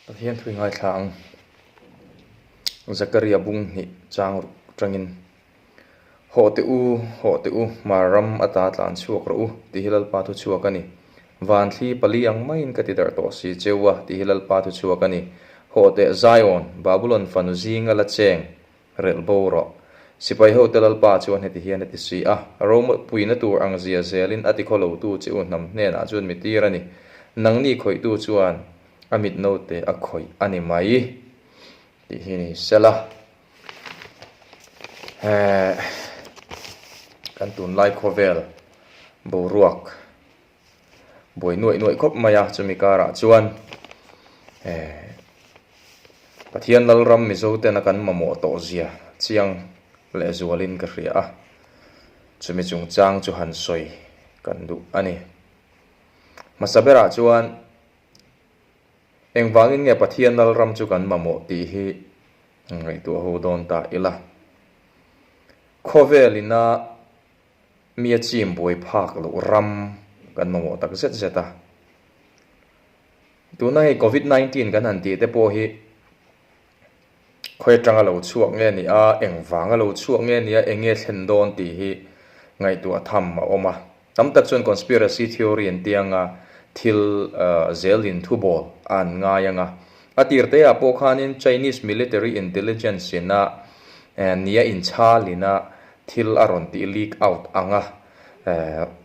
Pathian thui ngaithla ang. Zakaria bung hnih chang ruk tangin, Hawh teh u, hawh teh u, hmar ram ata tlan chhuak rawh u, tih hi Lalpa thu chhuak a ni. Van thli pali ang maiin ka ti darh tawh si cheu a, tih hi Lalpa thu chhuak a ni. Hawh teh Zion, Babulon fanu zinga la cheng, relh bo rawh. Sipai hote Lalpa chuan heti hian a ti si a, Ropuina tur ang zia zelin a tikhaw lotu che u hnam hnenah chuan mi tir a ni. Nangni khawihtu chuan a mit note a khawih a ni mai tih hi ni sela. He kan tunlai khawvel boruak buai nuaih nuaih khawp mai a, chumi karah chuan Pathian Lalram Mizo tena kan mamawh tawh zia chiang leh zualin ka hria a, chumi chungchang chu han sawi kan duh a ni. Hmasa berah chuan engvangin nge Pathian Lalram chu kan mamawh tih hi ngaihtuah ho dawn ta ila. Khawvel ina Mi a chim buai phak loh ram kan mamawh tak zet zet a. Tuna hei Covid 19 kan han tih te pawh hi khawi atanga lo chhuak nge ni a, engvang a lo chhuak nge ni a, eng nge thlen dawn tih hi ngaihtuah tham a awm a. Tam tak chuan conspiracy theory an ti ang a, thil zelin thubawl a an ngai ang a. A tir te ah pawh khanin Chinese military intelligence ina nia inchhalin a Thil a rawn tih leak out ang a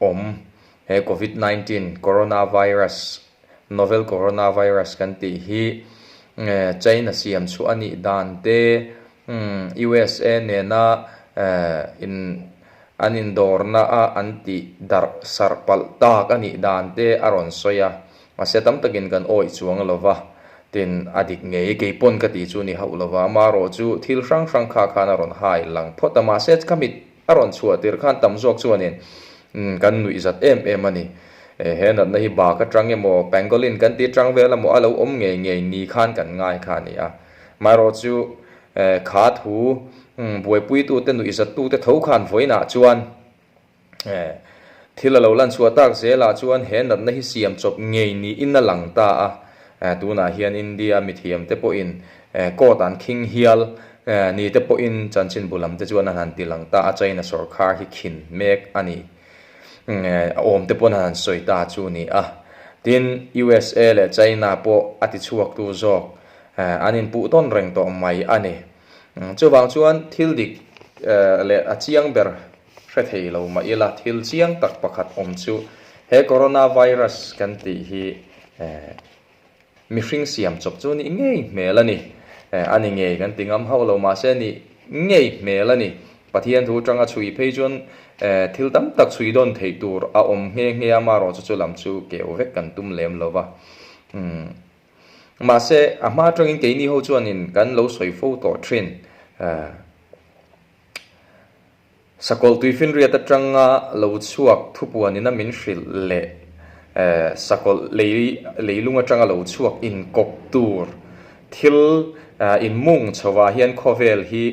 awm. He Covid 19 Coronavirus, Novel Coronavirus kan tih hi China siam chhuah a nih dan te, USA nena in an indawrna a an tih darh sarh palh tak a nih dan te a rawn sawi a. Mahse tam takin kan awih chuang lo va, tin a dik ngei kei pawn ka tih chu ni hauh lo va, amaherawh chu thil hrang hrang kha khan a rawn hai lang phawt a, mahse ka mit a rawn chhuah tirh khan tam zawk chuanin kan nuih zat em em a ni. He natna hi bak atang emaw pangolin kan tih atang vel emaw a lo awm ngei ngei ni khan kan ngai kha a ni a, amaherawh chu kha thu buaipuitute nuih zattute tho khan vawiinah chuan Thil a lo lan chhuah tak zelah chuan he natna hi siam chawp ngei niin a lang ta a, tunah hian India mithiam te pawhin court an khing hial ni te pawhin chanchinbu lam te chuan an han ti lang ta a, China sawrkhar hi khin mek a ni. A awm te pawn an han sawi ta chu ni a. Tin, USA leh China pawh a ti chhuaktu zawk an inpuh tawn reng tawh mai a ni. Chuvang chuan thil dik leh a chiang ber Hre thei lo mah ila thil chiang tak pakhat awm chu he coronavirus kan tih hi mihring siam chawp chu nih ngei hmel a ni. A ni ngei kan ti ngam hauh lo mahse nih ngei hmel a ni. Pathian thu atanga chhui phei chuan thil tam tak chhui dawn theih tur a awm nghe nghe a, amaherawhchu chu lam chu keu vek kan tum lem lo va. Mahse a hma atangin keini ho chuanin kan lo sawi fo tawh thin. Sakawlh tuifinriat atanga lo chhuak thupuanin a min hrilh leh sakawlh lei leilung atanga lo chhuak inkawp tur thil inmung chhovah hian khawvel hi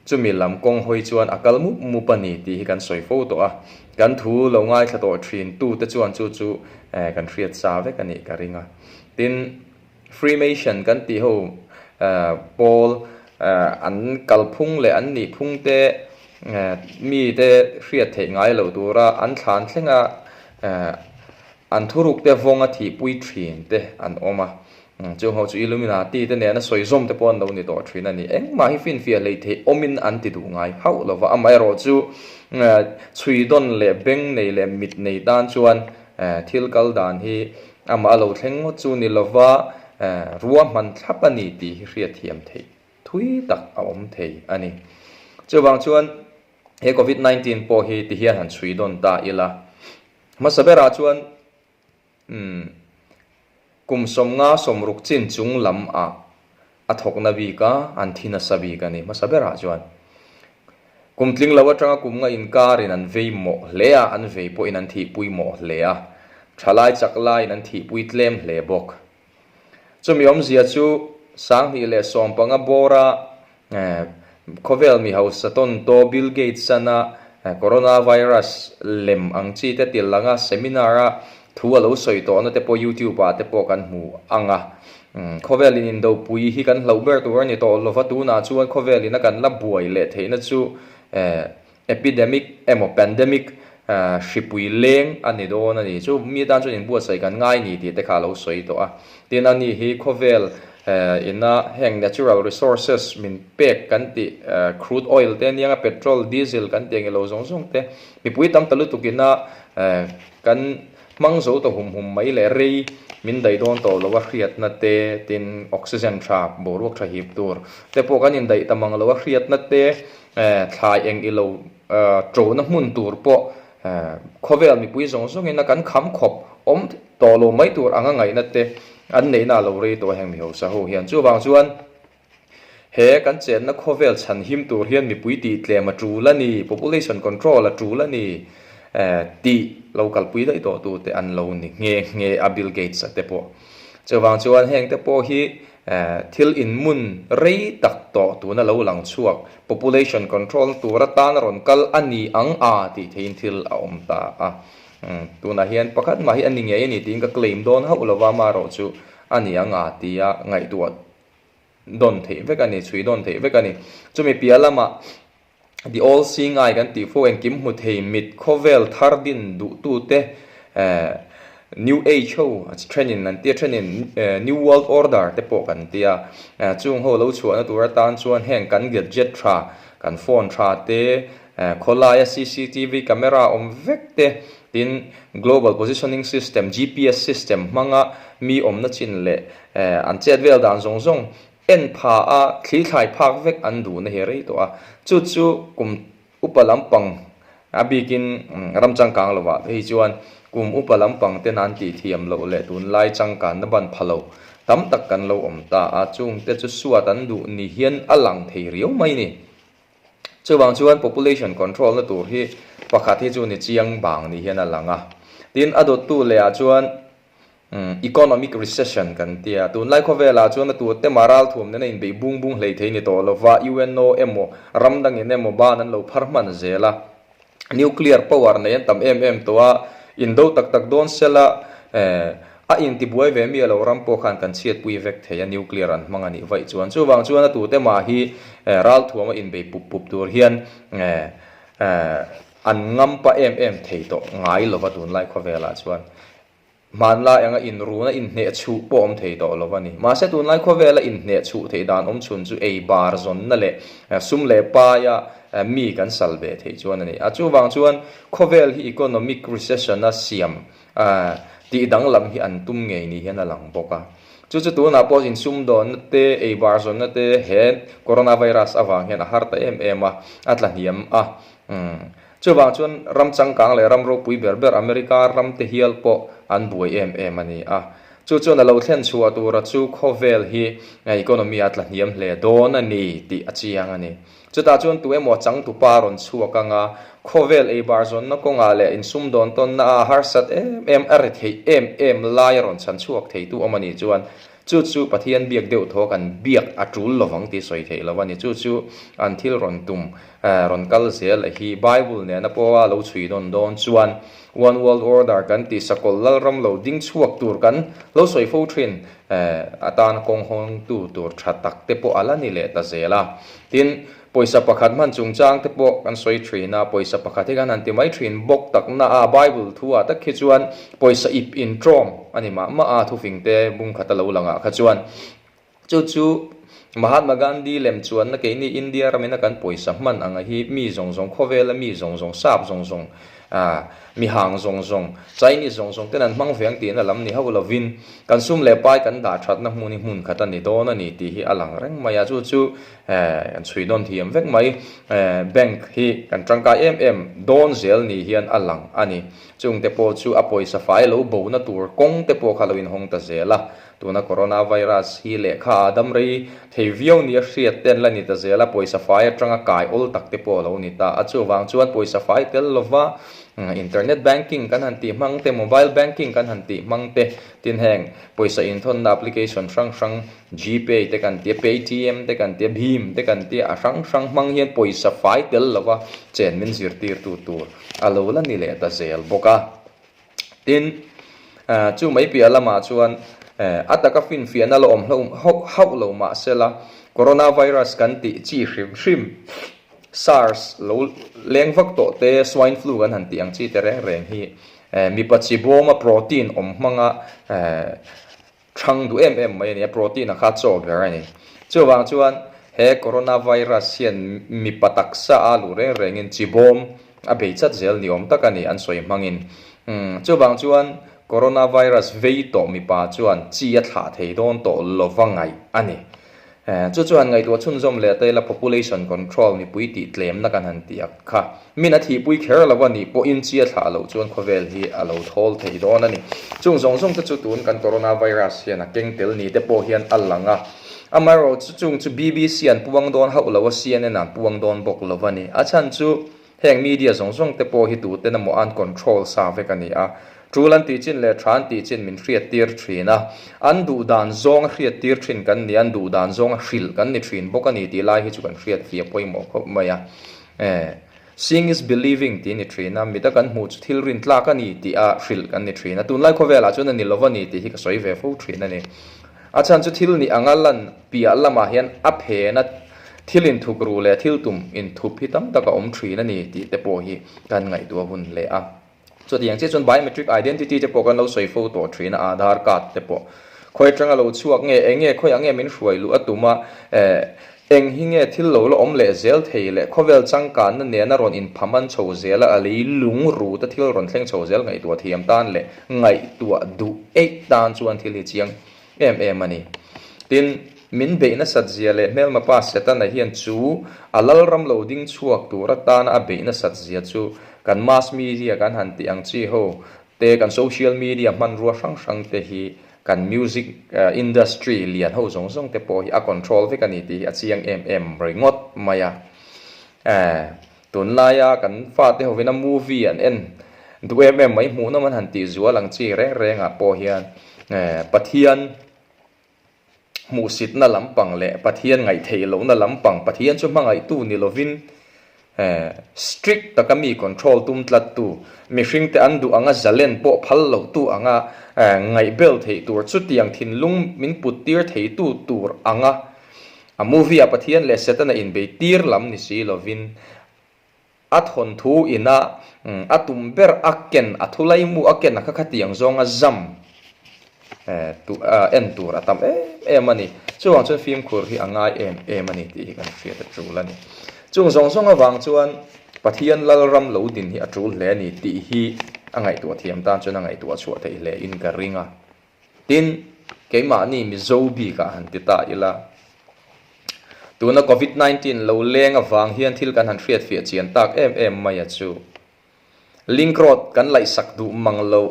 chumi lam kawng hawi chuan a kal mup mup a ni tih hi kan sawi fo tawh a. Kan thu lo ngaithla tawh thin tute chuan chu chu kan hriat sa vek a nih ka ring a. Tin. Freemason kan tih ho pawl an kalphung leh an nihphung te mite hriat theih ngai loh tura an thlan thlenga an thuruk te vawnga thihpui thin te an awm a. Chung ho chu Illuminati te nena sawi zawm te pawh an lo ni tawh thin a ni. Engmah hi finfiah hleih theih awmin an ti duh ngai hauh lo va. Amaherawh chu chhuidawn leh beng nei leh mit nei tan chuan thil kal dan hi Amah a lo thleng ngawt chu ni lova ruahman thlap a ni tih hi hriatthiam theih thui tak a awm thei a ni. Chuvang chuan he Covid 19 pawh hi ti hian han chhui dawn ta ila. Hmasa berah chuan kum 50 60 chin chung lam ah A thawkna bik a, an thi nasa bik a ni. Hmasa berah chuan kum tling lo atanga kum nga inkarin an vei mawh hle a, an vei pawhin an thihpui mawh hle a, thalai chak laiin an thihpui tlem hle bawk. Chumi awmzia chu 2015 bawra khawvel mi hausa tawn taw Bill Gates-an a coronavirus lem ang chi te til anga seminar-a Thu a lo sawi tawhna te pawh YouTube ah te pawh kan hmu ang a. Khawvel in indopui hi kan hlauh ber tur a ni tawh lova, tunah chuan khawvel in a kan la buai leh theihna chu epidemic emaw pandemic hripui leng a ni dawn a ni. Chu mi atan chuan inbuatsaih kan ngai ni tih te kha a lo sawi tawh a. Tin, ani hi khawvel ina heng natural resources min pek kan tih crude oil te aniang a, petrol, diesel kan tih ang ilo zawng zawng te mipui tam ta lutuk ina Kan hmang zo ta hum hum mai leh rei min daih dawn tawh lo a hriatna te, tin oxygen tha, boruak tha hip tur te pawh kan indaih ta mang lo a hriatna te, thlai eng ilo ṭona hmun tur pawh khawvel mipui zawng zawngin a kan kham khawp awm tawh lo mai tur anga ngaihna te an neihna a lo rei tawh heng mi hausa ho hian. Chuvang chuan. He kan chenna khawvel chhanhim tur hian mipui tih tlem a tul a ni, population control a tul a ni tih lo kalpui daih tawh tute an lo ni nghe nghe a Bill Gates a te pawh. Chuvang chuan heng te pawh hi thil inmun rei tak tawh tuna lo lang chhuak population control tur atan a rawn kal a ni ang a tih theihin thil a awm ta a. Tunah hian pakhat mah hi a ni ngei a ni tiin ka claim dawn hauh lova amaherawhchu a ni ang a tia ngaihtuah dawn theih vek a ni, chhui dawn theih vek a ni. Chumi piah lamah The All Seeing Eye kan tih fo engkim hmu thei mit khawvel thar din duhtute eh New Age ho thenin an tia thenin New World Order te pawh kan tia. Chung ho lo chhuahna tur atan chuan heng kan gadget tha, kan phone tha te, khawlaia cctv camera awm vek te, tin Global Positioning System, GPS system, hmanga mi awmna chin leh An chet vel dan zawng zawng en pha a thli thlai phak vek an duhna hi a rei tawh a, chu chu kum upa lampang a bikin ram changkang lovah phei chuan kum upa lampang ten an tih thiam loh leh tunlai changkanna ban pha lo tam tak kan lo awm ta a, chungte chu suat an duh ni hian a lang thei riau mai ni. Chuvang chuan population control na tur hi pakhat hi chu ni chiang bang ni hian a lang a, tin a dawttu leh ah chuan Economic recession kan ti a, tunlai khawvelah chuan a tute mah ralthuam nena inbeih bung bung hlei thei ni tawh lova, UNO emaw ram dangin emaw ban an lo phar hman zel a, nuclear power nei an tam em em tawh a, indo tak tak dawn sela a intibuai ve mi a lo ram pawh khan kan chhiatpui vek thei a, nuclear an hmang a nih vaih chuan. Chuvang chuan a tute mah hi ralthuam a inbei pup pup tur hian an ngampa em em thei tawh ngai lova tunlai khawvelah chuan. Hmanlai anga inruna inhneh chhuh pawh awm thei tawh lo a ni. Mahse tunlai khawvela inhneh chhuh theih dan awm chhun chu ei bar zawnna leh sum leh paia mi kan sal ve theih chuan a ni. A chuvang chuan khawvel hi economic recession a siam tih danglam hi an tum ngei ni hian a lang bawk a. Chu chu tunah pawh insumdawnna te, ei bar zawnna te he coronavirus avang hian a har ta em em a, a tla hniam a. Chuvang chuan ram changkang leh ram ropui ber ber America ram te hial pawh an buai em em a ni a. Chu chuan a lo thlen chhuah tura chu khawvel hi economy a tla hniam hle dawn a ni tih a chiang a ni. Chutah chuan tu emaw changtupa rawn chhuak anga khawvel eibar zawnna kawngah leh insumdawn tawnna a harsat em em a ri theih em em lai a rawn chhan chhuak theitu awm a nih chuan Chu chu Pathian biak deuh thaw kan biak a tul lovang tih sawi theih lo a ni. Chu chu an thil rawn tum rawn kal zel a hi Bible nena pawha lo chhui dawn dawn chuan One World Order kan tih sakawlh lalram lo ding chhuak tur kan lo sawi fo thin atana kawng hawngtu tur tha tak te pawh a la ni leh ta zel a. Tin, Pawisa pakhat hman chungchang te pawh kan sawi thin a, pawisa pakhat hi kan han ti mai thin bawk tak na a, Bible thu ah tak khi chuan pawisa ip in tawm a ni mah mah a, thufing te bung khat a lo lang ah kha chuan chu chu Mahatma Gandhi lem chuanna keini India ramin a kan pawisa hman ang a hi mi zawng zawng khawvela mi zawng zawng sap zawng zawng ah mi hang zawng zawng Chinese zawng zawng ten an hmang ve ang tihna lam ni hauh lovin kan sum leh pai kan dah thatna hmun hi hmun khat a ni dawn a ni tih hi a lang reng mai a, chu chu Eh, kan chhui dawn thiam vek mai. Eh, bank hi kan tangkai em em dawn zel ni hian a lang a ni. Chungte pawh chu a pawisa fai lo bona tur kawng te pawh kha lo inhawng ta zel a. Tuna coronavirus hi lehkha a dam rei thei viau nia hriat te an la ni ta zel a, pawisa fai atanga kai awl tak te pawh a lo ni ta a. Chuvang chuan pawisa fai tel lova internet banking kan han tih hmang te, mobile banking kan han tih hmang te, tin heng pawisa inthawnna application hrang hrang Gpay te kan tia, Paytm te kan tia, Bhim te kan tia, a hrang hrang hmang hian pawisa fai tel lova chen min zirtirtu tur a lo la ni leh ta zel bawk a. Tin, Chu mai piah lamah chuan a taka finfiahna la awm hlauh hauh lo mah sela, coronavirus kan tih chi hrim hrim, SARS lo leng vak tawh te, swine flu kan han tih ang chi te reng reng hi mipa chi bawma protein awm hmanga Chhang duh em em mai a ni a, protein a kha chaw ber a ni. Chuvang chuan he coronavirus hian mipa taksa a luh reng rengin chibawm a bei chat zel ni awm tak a ni an sawi hmangin. Chuvang chuan coronavirus vei tawh mipa chuan chi a thlah thei dawn tawh lova ngaih a ni. Chu chuan ngaihtuah chhunzawm leh ta ila population control mipui tih tlemna kan han tih ak kha. Min a thihpui kher lo a nih pawhin chi a thlah loh chuan khawvel hi a lo thawl thei dawn a ni. Chung zawng zawng te chu tun kan coronavirus hian a keng tel ni te pawh hian a lang a. Amaherawhchu chung chu BBC an puang dawn hauh lo a, CNN an puang dawn bawk lo a ni. A chhan chu Heng media zawng zawng te pawh hi tuten emaw an control sa vek a ni a, tul an tih chin leh tha an tih chin min hriattir thin a, an duh dan zawnga hriattir thin kan ni, an duh dan zawnga hrilh kan ni thin bawk a ni tih lai hi chu kan hriat fia pawimawh khawp mai a. Seeing is believing tih a ni thin a, mita kan hmuh chu thil rin tlak a ni tih a hrilh kan ni thin a, tunlai khawvelah chuan a ni lo a ni tih hi ka sawi ve fo thin a ni. A chhan chu thil nih anga lan piah lamah hian a phen a, thil inthuk ru leh thil tum inthup hi tam tak a awm thin a ni tih te pawh hi kan ngaihtuah hun hle a. Chutiang chiah chuan biometric identity te pawh kan lo sawi fo tawh thin a, Aadhaar card te pawh khawi atanga lo chhuak nge, eng nge khawiah nge min hruai luh a tum a, eh eng hi nge thil lo la awm leh zel thei leh khawvel changkanna nena rawn inphaman chho zel a, a lei lung rut a thil rawn thleng chho zel ngaihtuah thiam tan leh ngaihtuah duh eih tan chuan thil hi chiang em em a ni. Tin, min beih nasat zia leh hmelma pa Setana hian chu a lalram lo ding chhuak tur atana a beih nasat zia chu kan mass media kan han tih ang chi ho te, kan social media hmanrua hrang hrang te hi kan music industry lian ho zawng zawng te pawh hi a control vek a ni tih hi a chiang em em ringawt mai a. Tunlaia kan fate hovina movie an en duh em em mai hmuhnawm an han tih zual ang chi reng rengah pawh hian Pathian hmuhsitna lampang leh Pathian ngaihtheih lohna lampang, Pathian chu hmangaihtu ni lovin strict taka mi control tum tlattu, mihringte an duh anga zalen pawh phal lohtu anga ngaihbel theih tur, chutiang thinlung min put tir theitu tur anga A movie-ah Pathian leh Setana inbei tir lam ni si lovin a thawnthu ina a tum ber a ken, a thulaimu a ken a kha khatiang zawnga zam en tur a tam em em a ni. Chuvang chuan fimkhur hi a ngai em em a ni tih hi kan hriat a tul a ni. Chung zawng zawng avang chuan Pathian Lalram lo din hi a tul hle a ni tih hi a ngaihtuah thiam tan chuan a ngaihtuah chhuah theih hle in ka ring a. Tin, keimahni Mizo bikah han ti ta ila, tuna Covid 19 lo leng avang hian thil kan han hriatfiah chian tak em em mai a chu. Link road kan laihsak duh mang loh,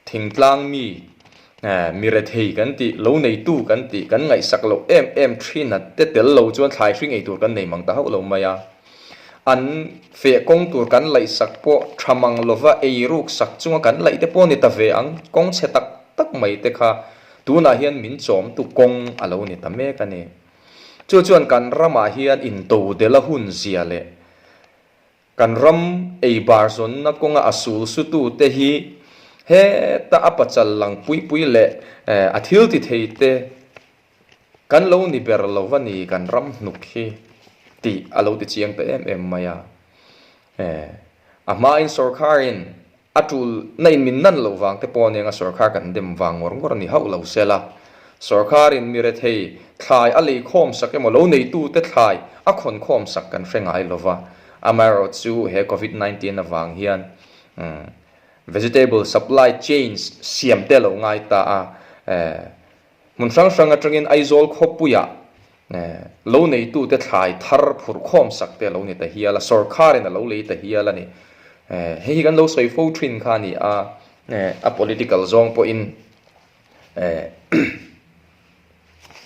thingtlang mi, mi rethei kan tih, lo neitu kan tih, kan ngaihsak loh em em thin a te tel lo chuan thlai hri ngei tur kan nei mang ta hauh lo mai a. An feh kawng tur kan laihsak pawh tha mang lova ei ruk sak chunga kan laih te pawh ni ta ve ang, kawng chhe tak tak mai te kha tunah hian min chawmtu kawng a lo ni ta mek a ni. Chu chuan kan ramah hian intodel a hun zia leh kan ram ei bar zawnna kawnga a sul sutu te hi heta a pachal lang pui pui leh a thil ti thei te Kan lo ni ber lo va ni kan ram hnuk hi tih a lo ti chiang ta em em mai a. A hmain sawrkharin a tul na in min nan loh vang te pawh aniang a sawrkhar kan dem vang ngawr ngawr a ni hauh lo se la. Sawrkharin mi rethei thlai a lei khawm sak emaw lo neitu te thlai a khawn khawm sak kan hre ngai lo va. Amaherawhchu chu he Covid 19 avang hian vegetable supply chains siam te a lo ngai ta a. Hmun hrang hrang atangin Aizawl khawpuiah lo neitute thlai thar phurh khawm sak te a lo ni ta hial a, sawrkharin a lo lei ta hial a ni. Hei hi kan lo sawi fo thin kha a ni a, a political zawng pawhin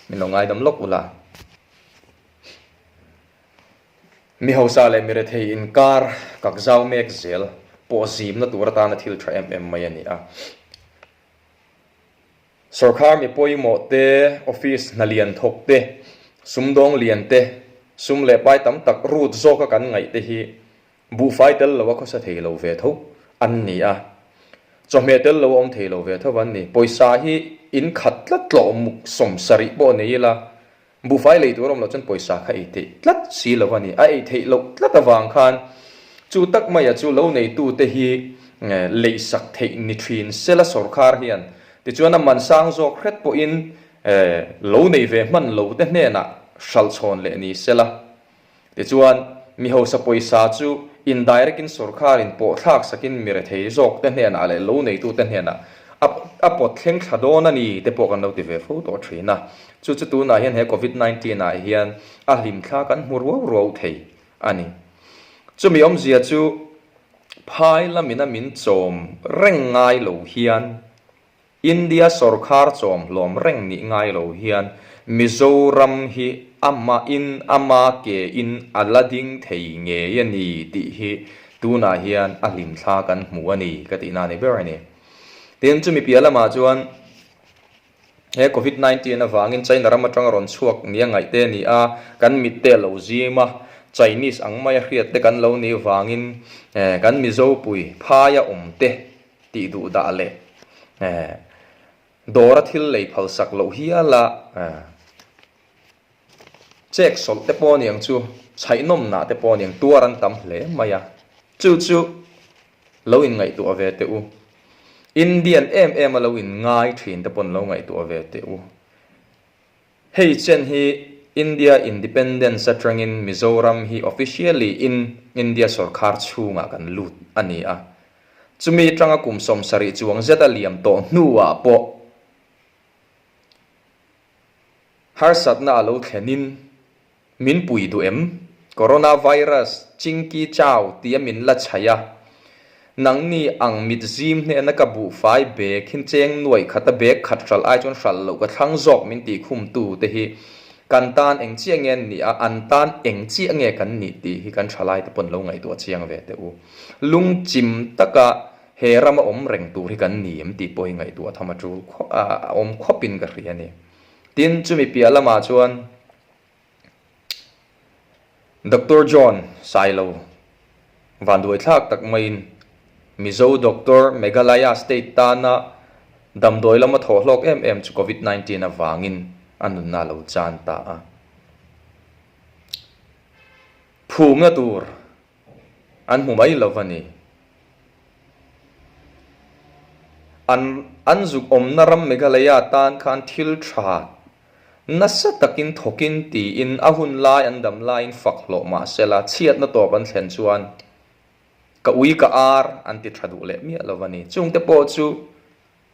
min lo ngaidam lawk ula. Mi hausa leh mi rethei inkar kak zau mek zel pawh zimna tur atana thil tha em em mai a ni a. Sawrkhar mi pawimawh te, office hna lian thawk te, sumdawng lian te, sum leh pai tam tak rut zawka kan ngaih te hi buhfai tel loa khawsa thei lo ve tho an ni a. Chawhmeh tel lo a awm thei lo ve tho an ni. Pawisa hi in khat tlat tlawh muk 70 pawh nei ila, buhfai lei tur a awm loh chuan pawisa kha ei theih tlat si lo a ni. A ei theih loh tlat avang khan chu tak maia chu lo neitute hi leihsak theih ni thin sela sawrkar hian tichuan a man sang zawk hret pawhin lo nei ve hman lo te hnenah hralh chhawn leh ni sela. Tichuan, mi hausa pawisa chu indirect in sawrkharin pawh thlak sakin mi rethei zawk te hnenah leh lo neitu te hnenah a a pawt thleng thla dawn a ni te pawh kan lo ti ve fo tawh thin a. Chu chu tunah hian he Covid 19 ah hian a hlimthla kan hmu ruau ruau thei a ni. Chumi awmzia chu phai lamina min chawm reng ngai lo hian India sawrkhar chawm hlawm reng nih ngai lo hian Mizoram hi amahin ama ke in a la ding thei ngei a ni tih hi tunah hian a hlimthla kan hmu a ni ka tihna a ni ber a ni. Tin, chumi piah lamah chuan he Covid 19 avangin China ram atanga rawn chhuak nia ngaih te a ni a, kan mit te a lo zim a, Chinese ang maia hriat te kan lo nih vangin kan Mizopui phaia awm te tih duh dah leh dawra thil lei phal sak loh hial a chek sawlh te pawh aniang chu chhaihnawm nah te pawh aniang tuar an tam hle mai a, chu chu lo in ngaihtuah ve teh u. Indian em em a lo in ngai thin te pawn lo ngaihtuah ve teh u. Hei chen hi India Independence atangin Mizoram hi officially in India sawrkhar chhungah kan lut a ni a. Chumi atanga kum 70 chuang zet a liam tawh hnuah pawh harsatna a lo thlenin Min pui duh em? Corona virus chingki chau tia min la chhaih a. Nangni ang mit zim hnena ka buhfai bag hin cheng nuaih khata bag khat hralh ai chuan hralh loh ka thlang zawk min tih khum tu te hi kan tan eng chiah nge an nih a, an tan eng chiah nge kan nih tih hi kan thalai te pawn lo ngaihtuah chiang ve teh u. Lungchim taka he rama awm reng tur hi kan ni em tih pawh hi ngaihtuah tham a tul a awm khawpin ka hria a ni. Tin, chumi piah lamah chuan. Doctor John Sailo vanduaithlak tak maiin Mizo Doctor Meghalaya State tana damdawi lama thawh hlawk em em chu Covid 19 avangin a nunna a lo chan ta a. Phumna tur an hmu mai lo va ni. An an zuk awmna ram Meghalaya tan khan thil tha Nasa takin thawkin tiin a hun lai an dam laiin fak hlawh mah sela chhiatna tawp an thlen chuan ka ui ka ar an ti tha duh leh miah lo a ni. Chungte pawh chu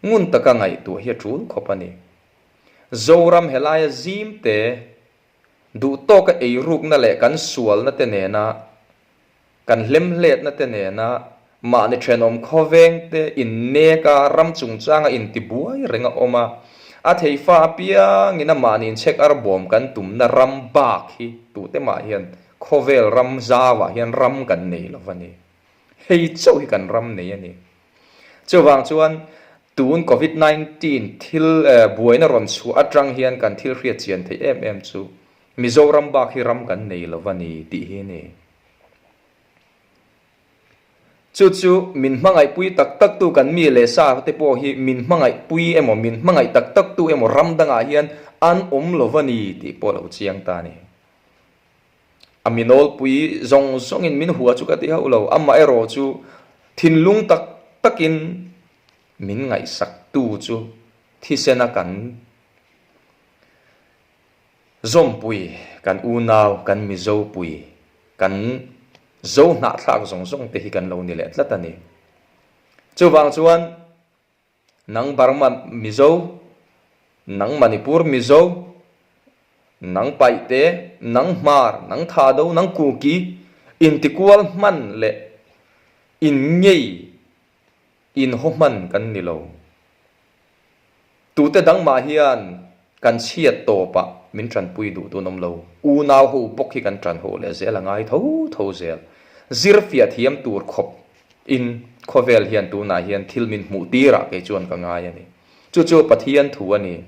ngun taka ngaihtuah hi a tul khawp a ni. Zoram helaia zimte duh tawka eirukna leh kan sualna te nena Kan hlemhletna te nena mahni thenawm khawveng te innek a, ram chungchanga intibuai reng a awm a. A theifa apiangin a mahni inchhek ar bawm kan tumna ram bak hi tute mah hian khawvel ram zauah hian ram kan nei lo va ni. Hei chauh hi kan ram nei a ni. Chuvang chuan tun Covid 19 thil buaina rawn chhuah atang hian kan thil hriat chian theih em em chu Mizoram bak hi ram kan nei lo va ni tih hi a ni. Chu chu min hmangaihpui tak tak tu kan mi leh sa te pawh hi min hmangaihpui emaw min hmangaih tak tak tu emaw ram dangah hian an awm lo va ni tih pawh lo chiang ta a ni. A mi nawlpui zawng zawngin min hua chu ka ti hauh lo, amaherawh chu thinlung tak takin min ngaihsak tu chu thisena kan Zawmpui, kan unau, kan Mizopui, kan Zo hnahthlak zawng zawng te hi kan lo ni leh tlat a ni. Chuvang chuan nang Burma Mizo, nang Manipur Mizo, nang Paihte, nang Hmar, nang Thado, nang Kuki intikual hman leh inngei inhaw hman kan ni lo. Tute dang mah hian kan chhiat tawpah min tanpui duh tun awm lo. Unau ho bawk hi kan tan ho leh zel a ngai tho tho zel. Zir fiah thiam tur khawp in khawvel hian tunah hian thil min hmuh tirah kei chuan ka ngai a ni. Chu chu Pathian thu a ni.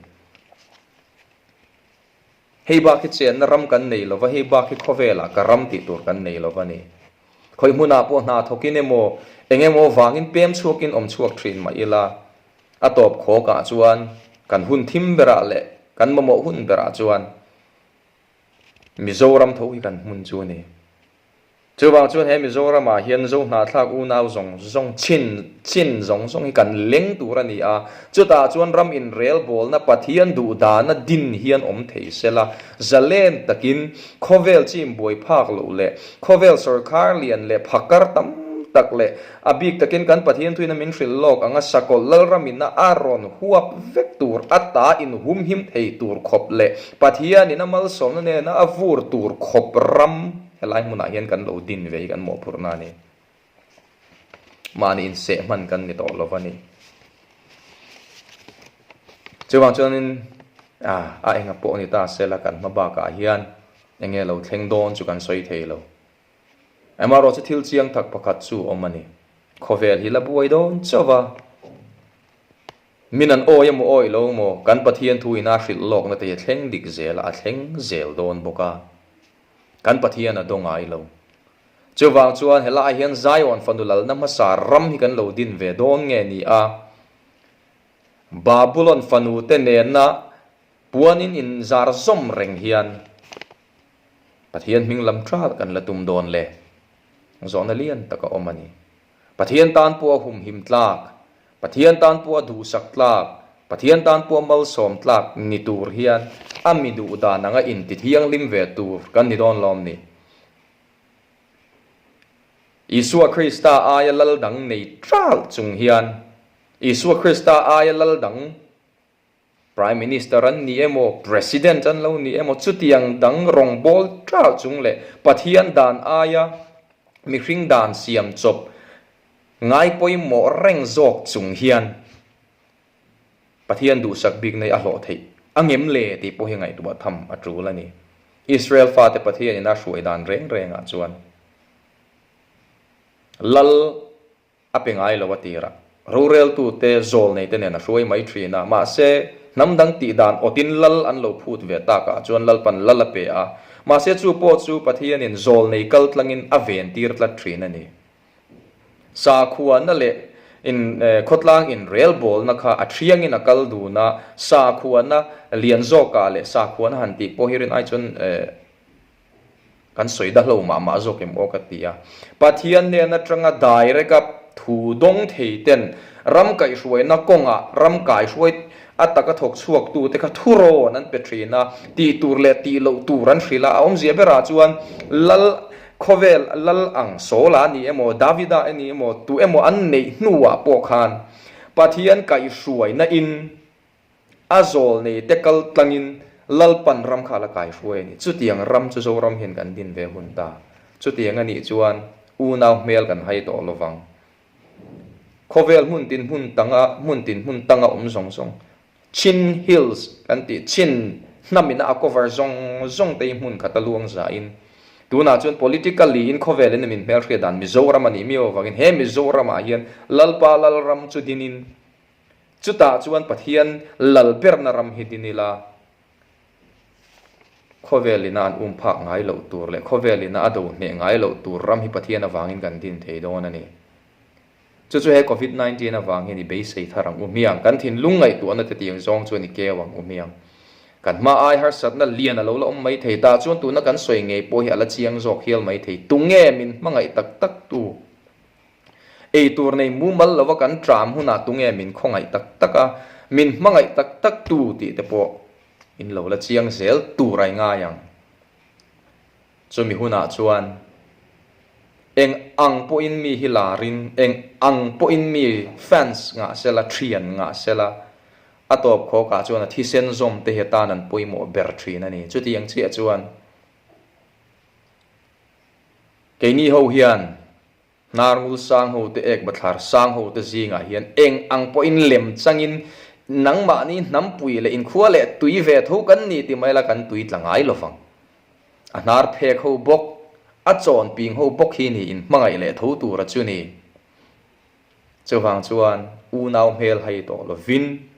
Hei bak hi chenna ram kan nei lova, hei bak hi khawvelah ka ram tih tur kan nei lova ni. Khawi hmunah pawh hna thawkin emaw, eng emaw vangin pem chhuakin awm chhuak thin mah ila, a tawp khawkah chuan kan hun thim berah leh kan mamawh hun berah chuan Mizoram tho hi kan hmun chu a ni. Chuvang chuan he Mizoramah hian Zo hnahthlak unau zawng zawng chin chin zawng zawng hi kan leng tur a ni a, chutah chuan ram inrelbawlna Pathian duhdana din hian awm thei sela, zalen takin khawvel chim buai phak loh leh khawvel sawrkhar lian leh phakar tam tak leh a bik takin kan Pathian thuina min hrilh lawk anga sakawlh lalramina a rawn huap vek tur ata inhumhim thei tur khawp leh Pathianin a malsawmna nena a vur tur khawp ram Helai hmunah hian kan lo din ve hi kan mawhphurhna a ni. Mahni inseh hman kan ni tawh lo va ni. Chuvang chuanin a enga pawh ni ta sela kan hma bakah hian enge lo thleng dawn chu kan sawi thei lo. Amaherawh chu thil chiang tak pakhat chu awm a ni. Khawvel hi la buai dawn chauh va. Min an awi emaw awi lo maw, kan Pathian thu ina hrilh lawkna te hi a thleng dik zel a, a thleng zel dawn bawk a. Kan Pathian a daw ngai lo. Chuvang chuan helaiah hian Zion fanu lalna hmasa ram hi kan lo din ve dawn nge ni a, Babulon fanu te nena puanin inzar zawm reng hian Pathian hming lam ṭal kan la tum dawn le? Zawhna lian tak a awm a ni. Pathian tan pawh a humhim tlak, Pathian tan pawh a duhsak tlak, Pathian tan pawh a malsawm tlak ni tur hian a mi duh dan anga inti thianghlim ve tur kan ni dawn lawm ni. Isua Krista aia lal dang nei ṭalh chung hian Isua Krista aia lal dang Prime Minister an ni emaw, President an lo ni emaw, chutiang dang rawngbâwl ṭâl chung leh Pathian dan aia mihring dan siam chawp ngai pawimawh reng zawk chung hian Pathian duhsak bik nei a hlawh theih a ngem le tih pawh hi ngaihtuah tham a ṭul a ni. Israel fate Pathianin a hruai dan reng rengah chuan Lal A pe ngai lo a tir a, roreltute zawlneite nen a hruai mai thin a, mahse, hnam dang tih dan awtin lal an lo phut ve takah chuan Lalpan lal a pe a, mahse chu pawh chu Pathianin zawlnei kal tlangin a ven tir tlat thin a ni. Sakhuana leh in khawtlang inrelbawlna kha a thiangin a kal dun a, sakhuana lian zawkah leh sakhuana han tih pawh hi rin ai chuan Kan sawi dahlo mah mah zawk em aw ka ti a. Pathian hnen atanga direct a thu dawng thei ten ram kaihhruaina kawngah ram kaihruai a taka thawk chhuak tu te kha thurawn an pe thin a, tih tur leh tih loh tur an hrilh a, a awmzia berah chuan Lal khawvel Lal ang Saula a ni emaw Davida a ni emaw tu emaw an neih hnuah pawh khan Pathian kaihhruaina in A zawl nei te kal tlangin Lalpan ram kha a la kai hruai a ni. Chutiang ram chu Zoram hian kan din ve hun ta. Chutiang a nih chuan unau hmel kan hai tawh lo vang. Khawvel hmun tin hmun tanga hmun tin hmun tanga awm zawng zawng Chin Hills kan tih Chin hnamina a cover zawng zawng te hi hmun khat a luang zain tunah chuan politically in khawvel in min hmelhriat dan Mizoram a nih miau avangin he Mizoramah hian Lalpa Lalram chu dinin Chutah chuan Pathian lal berna ram hi din ila, khawvel ina an um phak ngai loh tur leh khawvel ina a do hneh ngai loh tur ram hi Pathian avangin kan din thei dawn a ni. Chu chu he Covid 19 avang hian i beisei thar ang u hmiang. Kan thinlung ngaihtuahna te tiang zawng chuan i keu ang u hmiang. Kan hma ai harsatna lian a lo la awm mai thei ta chuan tuna kan sawi ngei pawh hi a la chiang zawk hial mai thei. Tunge min hmangaih tak tak tu? Ei tur nei mumal lova kan tram hunah tunge min khawngaih tak tak a, min hmangaih tak tak tu tih te pawh in lo la chiang zel tur a i ngai ang. Chumi hunah chuan eng ang pawhin mi hi larin, eng ang pawhin mi fans ngah sela, thian ngah sela, a tawp khawkah chuan a thisen zawm te hi atan an pawimawh ber thin a ni. Chutiang chiah chuan keini ho hian Hnarngul sang ho te ek bathlar sang ho te zingah hian eng ang pawhin lem changin nangmahni hnampui leh inkhua leh tui ve tho kan ni ti mai la kan tui tla ngai lo vang. A hnar phek ho bawk, a chawn ping ho bawk hi ni in hmangaih leh tho tura chu ni. Chuvang chuan unau hmel hai tawh lovin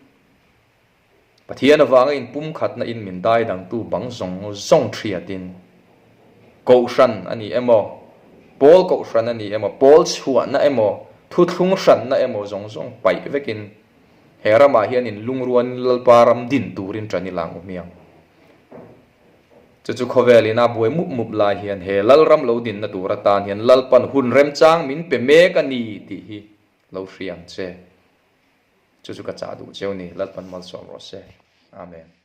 Pathian avanga inpumkhatna in min daidangtu bang zawng zawng thiatin Kohhran a ni emaw, Pawl kohhran a ni emaw, pawl chhuahna emaw, thuthlung hranna emaw zawng zawng paih vekin he ramah hian in lungrualin Lalpa ram din turin ṭan i lang u hmiang. Chu chu khawvel ina buai mup mup lai hian he Lalram lo dinna tur atan hian Lalpan hun remchang min pe mek a ni tih hi lo hria ang che. Chu chu ka chah duh cheu ni, Lalpan malsawm rawh se. Amen.